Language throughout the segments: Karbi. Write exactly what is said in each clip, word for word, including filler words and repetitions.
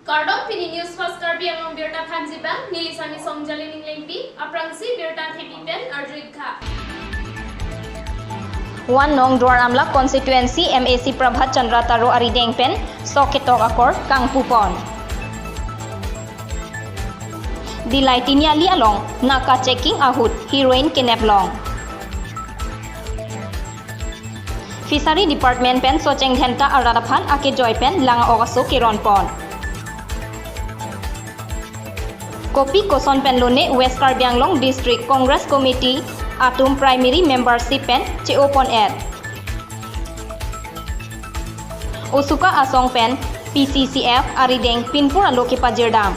Kardom, pini News Fast Karbi Anglong birta thanji abang, neli Sami Songjali Ninglengpi, aphrangsi birta thepi pen arju-ik tha. One Nong Duar Amla constituency M A C Prabhat Chandra Taro arideng pen sok ketok akor kangpupon. Dillai Tiniali along naka checking ahut heroin keneplong. Fishery Department pen Socheng Dhenta arat aphan akejoi pen lang-ok aso keronpon. Kopi koson pen lone West Karbi Anglong District Congress Committee atum primary membership pen che-opon-et. Usuka asong pen P C C F arideng pinpur alo kepajirdam.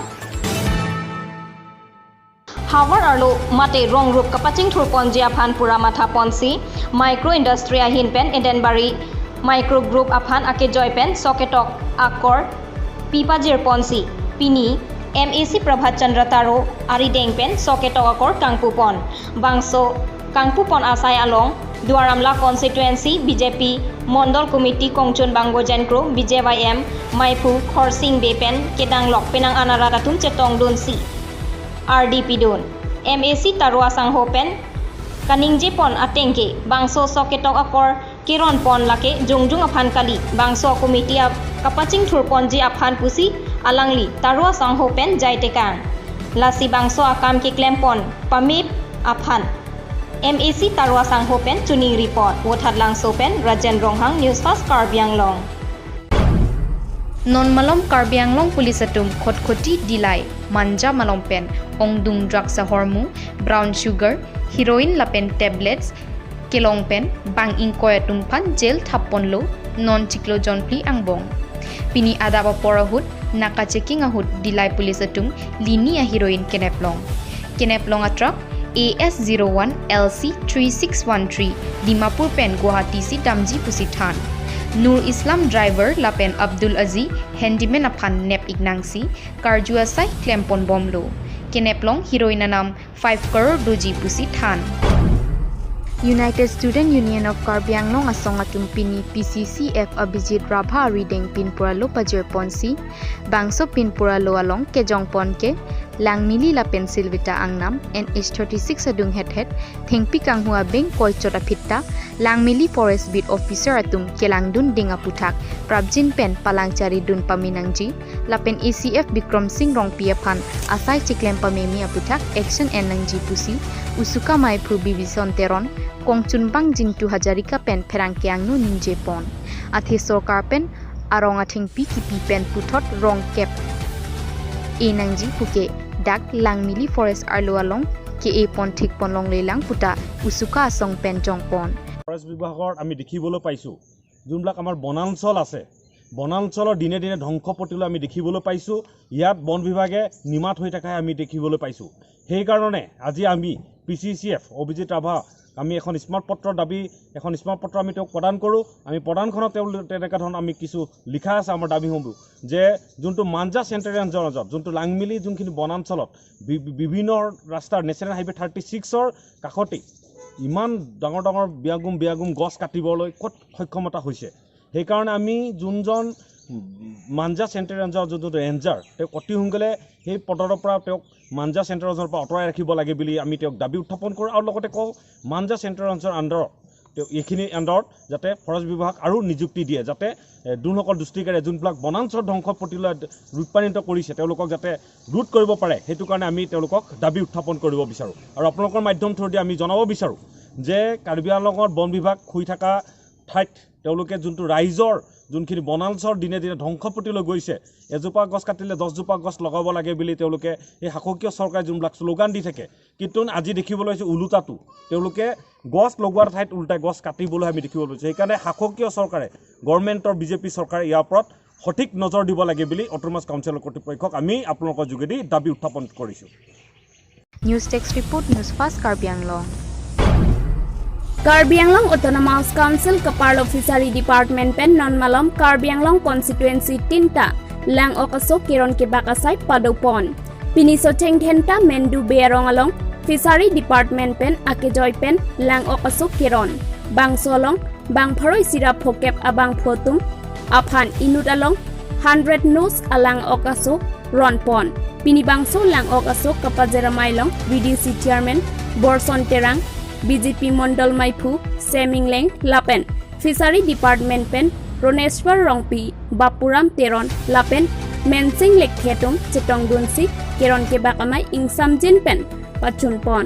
Havar arlo mate rong rup kapachingthurponji aphan pura mathaponsi, micro industry ahin pen Edenbari Micro Group aphan akejoi pen sok ketok akor pipajirponsi, pini M A C Prabhat Chandra Taro arideng pen sok ketok akor kangpupon. Bangso kangpupon asai along Duar Amla constituency B J P Mondol Committee kongchunbang Gojen Kro, B J Y M maiphu Khorsing Bey pen kedanglok penang an arat atum chetongdunsi ardi pidun. M A C Taro asangho pen kaningjepon ateng ke bangso sok ketok akor keronpon lake jongjung aphan kali, bangso committee a kapachingthurponji aphan pusi alangli Taro asangho pen jaitekang. Lasi bangso akam keklempon pame aphan M A C Taro asangho pen choningripon. Vothatlangso pen Rajen Ronghang, News Fast Karbi Anglong. Non malom Karbi Anglong Police atum Khatkhati Dillai Manja malom pen ongdung drugs ahormu, brown sugar, heroin lapen tablets kelong pen bang ingkoi atum aphan jail thapponlo, non chiklo jonphli angbong. Pini adap apor ahut naka checking ahut Dillai Police atum lini a heroin keneplong. Keneplong a truck A S zero one L C three six one three Dimapur pen Guwahati si damji pusi than. Nur Islam driver lapen Abdul Aziz handyman aphan nep-ik nangsi karju asai klemponbomlo. Keneplong heroin anam five crore doji pusi than. United Student Union of Karbi Anglong asong atum pini P C C F Abhijit Rabha arideng pinpur alo pajirponsi, bangso pinpur alo along kejongpon ke Langmili lapen Silvita angnam N H thirty-six adung hethet, thengpi kanghu abeng koichot aphitta, Langmili Forest Beat Officer atum kelangdun ding aputhak prapjin pen palangcharidun pame nangji, lapen A C F Bikram Singh Rongpi aphan asai chiklem pameme aputhak action en nangji pusi Usuka maiphu Bibison Teron, kongchunbang Jingtu Hazarika pen pherangke angno ningjepon. Athe sorkar pen arong athengpi kipi pen puthot rong kep-e nangji puke dak Langmili Forest arlo along ke-epon thikpon longlelang puta Usuka asong pen jongpon. Forest বিভাগত আমি দেখিবলৈ পাইছোঁ, যোনবিলাক আমাৰ বনাঞ্চল আছে, বনাঞ্চলৰ দিনে দিনে ধ্বংস পথলৈ আমি দেখিবলৈ পাইছোঁ। ইয়াত বন বিভাগে নিমাত হৈ থকা আমি দেখিবলৈ পাইছোঁ। সেইকাৰণে আজি আমি P C C F Abhijit Rabha, আমি এখন স্মাৰক পত্ৰ দাবী, এখন স্মাৰক পত্ৰ আমি তেওঁক প্ৰদান কৰোঁ। আমি প্ৰদানখনত তেওঁ তেনেকুৱা ধৰণৰ আমি কিছু লিখা আছে আমাৰ দাবীসমূহ, যে যোনটো মাঞ্জা চেণ্ট্ৰেল ৰেঞ্জৰ মাজত যোনটো লাংমিলি যোনখিনি বনাঞ্চলত বি-, বি-, বিভিন্ন ৰাস্তাৰ নেশ্যনেল হাইৱে থাৰ্টি ছিক্সৰ কাষতেই ইমান ডাঙৰ ডাঙৰ বিয়াগুম বিয়াগুম গছ কাটিবলৈ ক'ত সক্ষমতা হৈছে। সেইকাৰণে আমি যোনজন মাঞ্জা চেণ্ট্ৰেল ৰেঞ্জৰ যোনজন ৰেঞ্জাৰ, তেওঁক অতি সোনকালে সেই পদৰ পৰা তেওঁক মাঞ্জা চেণ্ট্ৰেল ৰেঞ্জৰ পৰা আঁতৰাই ৰাখিব লাগে বুলি আমি তেওঁক দাবী উত্থাপন কৰোঁ। আৰু লগতে কওঁ, মাঞ্জা চেণ্ট্ৰেল ৰেঞ্জৰ আণ্ডাৰত তেওঁ এইখিনি আণ্ডাৰত যাতে ফৰেষ্ট বিভাগ আৰু নিযুক্তি দিয়ে, যাতে, এ, যোনসকল দুষ্কৃতিকাৰীয়ে যোনবিলাক বনাঞ্চল ধ্বংস পথলৈ ৰূপান্তৰিত কৰিছে, তেওঁলোকক যাতে ৰোধ কৰিব পাৰে, সেইটো কাৰণে আমি তেওঁলোকক দাবী উত্থাপন কৰিব বিচাৰোঁ। আৰু আপোনালোকৰ মাধ্যম থ্ৰুদি আমি জনাব বিচাৰোঁ যে কাৰ্বি আংলঙৰ বন বিভাগ শুই থকা ঠাইত তেওঁলোকে যোনটো ৰাইজৰ যোনখিনি বনাঞ্চল দিনে দিনে ধ্বংস পথলৈ গৈছে, এজোপা গছ কাটিলে দহজোপা গছ লগাব লাগে বুলি তেওঁলোকে এই শাসকীয় চৰকাৰে যোনবিলাক শ্লোগান দি থাকে, কিন্তু আজি দেখিবলৈ হৈছে ওলোটাটো, তেওঁলোকে গছ লগোৱাৰ ঠাইত ওলোটাই গছ কাটিবলৈ আমি দেখিবলৈ পাইছোঁ। সেইকাৰণে শাসকীয় চৰকাৰে, গভৰ্ণমেণ্টৰ বিজেপি চৰকাৰে ইয়াৰ ওপৰত সঠিক নজৰ দিব লাগে বুলি অট'নমাছ কাউন্সিলৰ কৰ্তৃপক্ষক আমি আপোনালোকৰ যোগেদি দাবী উত্থাপন কৰিছোঁ। News Desk Report, News Fast Karbi Anglong. Karbi Anglong Autonomous Council kaparlo Fishery Department pen non malom Karbi Anglong constituency tinta lang-ok aso keron kebak asai padopon. Pini Socheng Dhenta Mendu Bey arong along Fishery Department pen akejoi pen lang-ok aso keron. Bangso along bang pharo isi ra phokep abangphu atum aphan inut along hundred nose alang-ok aso ronpon. Pini bangso lang-ok aso kapajir amei along V D C Chairman Borson Terang, B J P Mondol Meiphu Seming Leng lapen Fishery Department pen Roneswar Rongpi, Bapuram Teron lapen Mensing Lekthe atum chetongdunsi keron kebak amei ingsamjin pen pachunpon.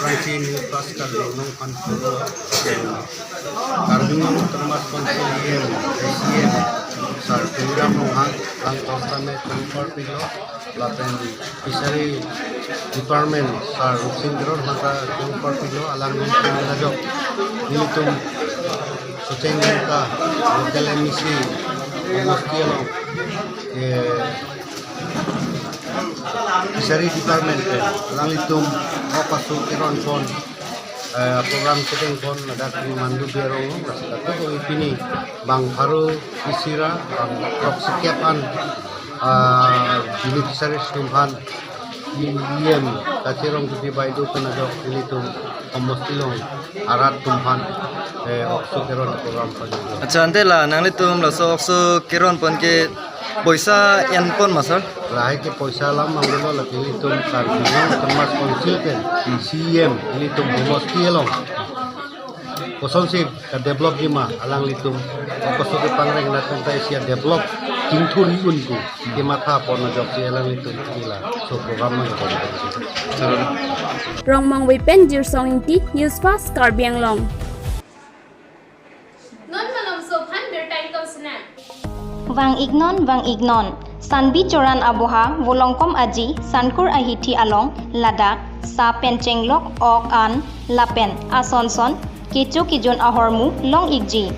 Rangchi News Fast Karbi Anglong Council, Karbi Anglong Autonomous Council E M, A C M, Sir Tuliram Ronghang, lang tong tame tong korpilo, lapen Fishery Department, Sir Rupsing Teron, hanta tong korpilo, alangli pen ajok nelitum Socheng Lamka, local M A C, Homosti along, eh, Fishery Department pen alanglitum ok aso keronpon, eh, program chetongpon ladak pini mandu berong, lasi kadokave pini bang pharo isi ra bang throksi kep an, ah, beneficiaries atum aphan E M Kachirong Kuti Baideo pen ajok nelitum Homosti along arat atum aphan, eh, ok aso keron program pajok. Accha, ante la nanglitum laso ok aso keronpon ke poisa enpon ma, sir? Lahai ke poisa alam manglo, lake nelitum Karbi Anglong Autonomous Council pen, hmm, C E M nelitum Homosti along kosonsi ka-develop ji ma alanglitum, ok aso kepangreng nat pen ta isi a-develop kingthur un pu kematha pon ajoksi alanglitum pini laso program nangpon. Rongmongve pen Jirsong Ingti, News Fast Karbi Anglong. Non malomso aphan birta ingkoi sinang. Vang-iknon, vang-iknon. Sanbi Choran aboha, Volongkom Aji, Sankur Ahithi along, ladak sa pen chenglok ok an lapen asonson kecho kejun ahormu long-ikji.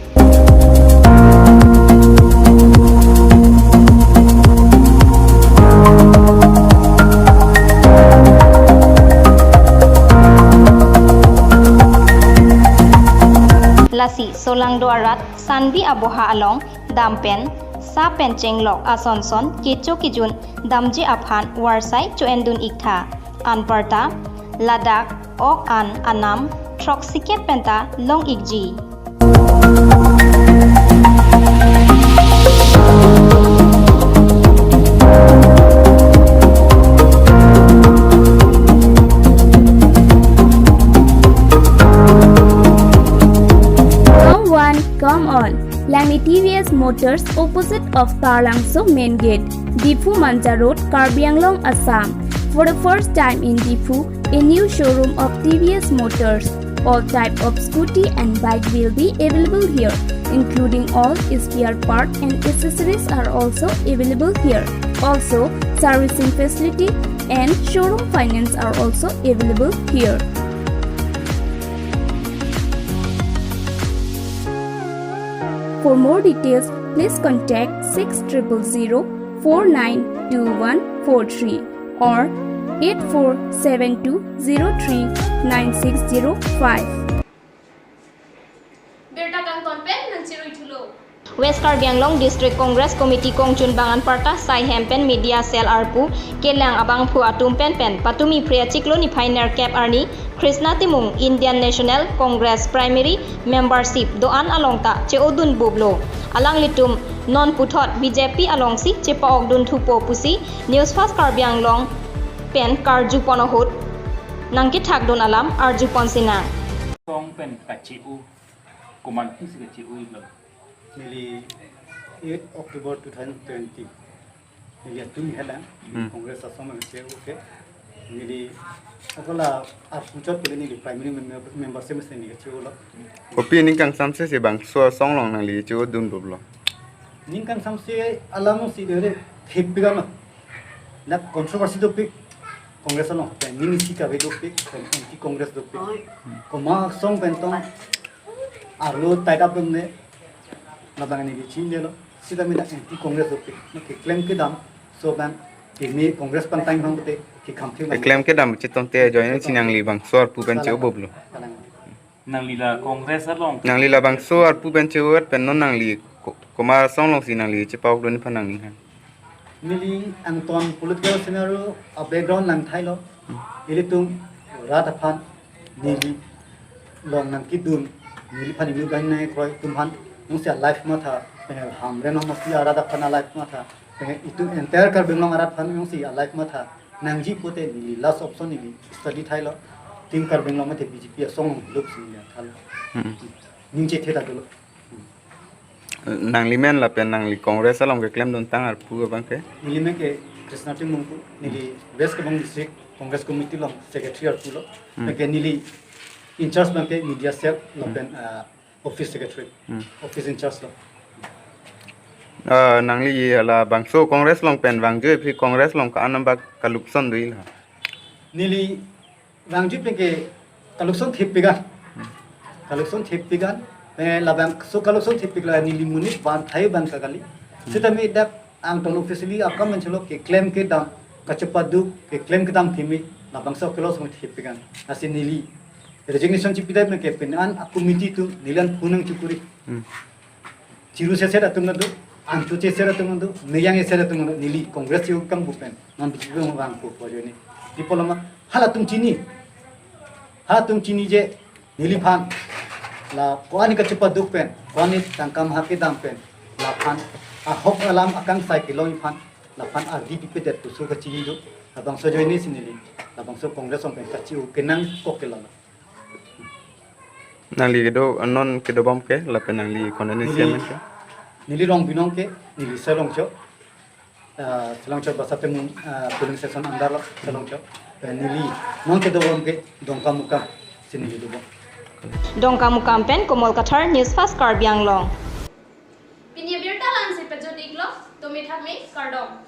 Lasi solangdo arat Sanbi aboha along dam pen sa pen chenglok asonson kecho kejun damji aphan varsai cho-endun-iktha. Anparta ladak ok an anam throksi kep penta long-ikji. Come one, come all. Langni T V S Motors, opposite of Taralangso Main Gate, Diphu Manja Road, Karbi Anglong, Assam. For the first time in Diphu, a new showroom of T V S Motors. All type of scooty and bike will be available here, including all spare part and accessories are also available here. Also, servicing facility and showroom finance are also available here. For more details, please contact six triple zero four nine two one four three or eight four seven two zero three nine six zero five. Birta kangton pen nangcherui thulo. West Karbi Anglong District Congress Committee kongchunbang anparta sai hem pen media cell arpu kelang abangphu atum pen pen patumi Phre achiklo niphai nerkep arni Krishna Timung Indian National Congress Primary Membership do-an along ta che-odun bublo. Alanglitum non puthot B J P alongsi chepa-okdun thupo pusi News Fast Karbi Anglong pen karju pon ahut nangkethakdun alam arju pon sinang. Song pen kache-o, komantusi kache-o-iklo? Neli eight October two thousand twenty. Neli atum helang, hmm, Congress asong nang che-o ke. Neli akola arpuchot pele neli primary mem-, membership mesen neli che-olo. Kopi ning kangsamse si bangso asong along nangli che-odun bublo? Ning kangsamse alam si dere thepik ano. Na controversy dopik Congress along, pen ning isi kave dopik, pen anti Congress dopik. Komat asong pen tong arlo tied up dun ne, labang neli chinilo, sita mina anti Congress dopik. Na keklem kedam, so bang, keme Congress pantang bang bote, kekham thim bang. Keklem kedam chetong te join si nangli bangso arpu pen che-o bublo? Kalang. Nangli la Congress along? Nangli la bangso arpu pen che-o-et pen non nangli ko-, komat asong alongsi nangli chepa-okdun aphan nangning han? Neli angton political scenario a-background nangthailo. Ilitum rat aphan neli along nangkedun, neliphan inut banghini nangkekroi atum aphan jongsi a-life matha, penang Hamren Hamasi arat aphan a-life matha, penang itum entire Karbi Anglong arat aphan jongsi a-life matha nangji pute neli last option neli study thailo, Team Karbi Anglong mate B J P asong along lupsi neli thalo. Hmm. Ningje theda dolo. Nangli men lapen nangli Congress along keklemdun tang arpu abang ke? Neli men ke Krishna Timung pu, neli West Karbong District Congress Committee along secretary arpu lo. Hmm. Ke neli in-charge abang ke media cell lapen, ah, office secretary, Hmm. office in-charge lo. Ah, nangli labangso Congress along pen vangjo aphi Congress along ko-an abang kalukson do-ilo? Neli vangjo pen ke kalukson thepik an. Kalukson thepik an. Pen labangso kalukson thepik la neli monit van thai van ka kali. Sitame dak angton officially akam men cholo keklem kedam kachepaduk keklem kedam thimi labangso kalukson thepik an. Lasi neli resignation chipidai pen ke pen an a-committee atum neli an phone nangchekuri. Hmm. Chiru seser atum nado, angcho seser atum nado, meyang seser atum nado, neli Congress yo kam bupen, non B J P vang ko ko joni. Di poloma, halatum chini. Halatum chini je, neliphan. La ko-an kachepaduk pen, ko-an tangka maha kedam pen, laphan, ahok alam akangsai kelong aphan, laphan ardi pipedet pusi kachini do, labangso ajoine si neli, labangso Congress along pen kachi-o kenangkok ke lalo. Nangli kedo, non kedobom ke, lapen nangli konani Neli, siamen ke? Neli Rongbinong ke, neli Selongcho. Ah, Selongcho Basa Timung, ah, polling station under lo, Selongcho. Pen neli, non kedobom ke, Dongkamukam, si neli dobom. Dongkamukam pen Komol Kathar, News Fast Karbi Anglong. Pini abirta la-ansi pejut-iklo, tumi thakme, kardom.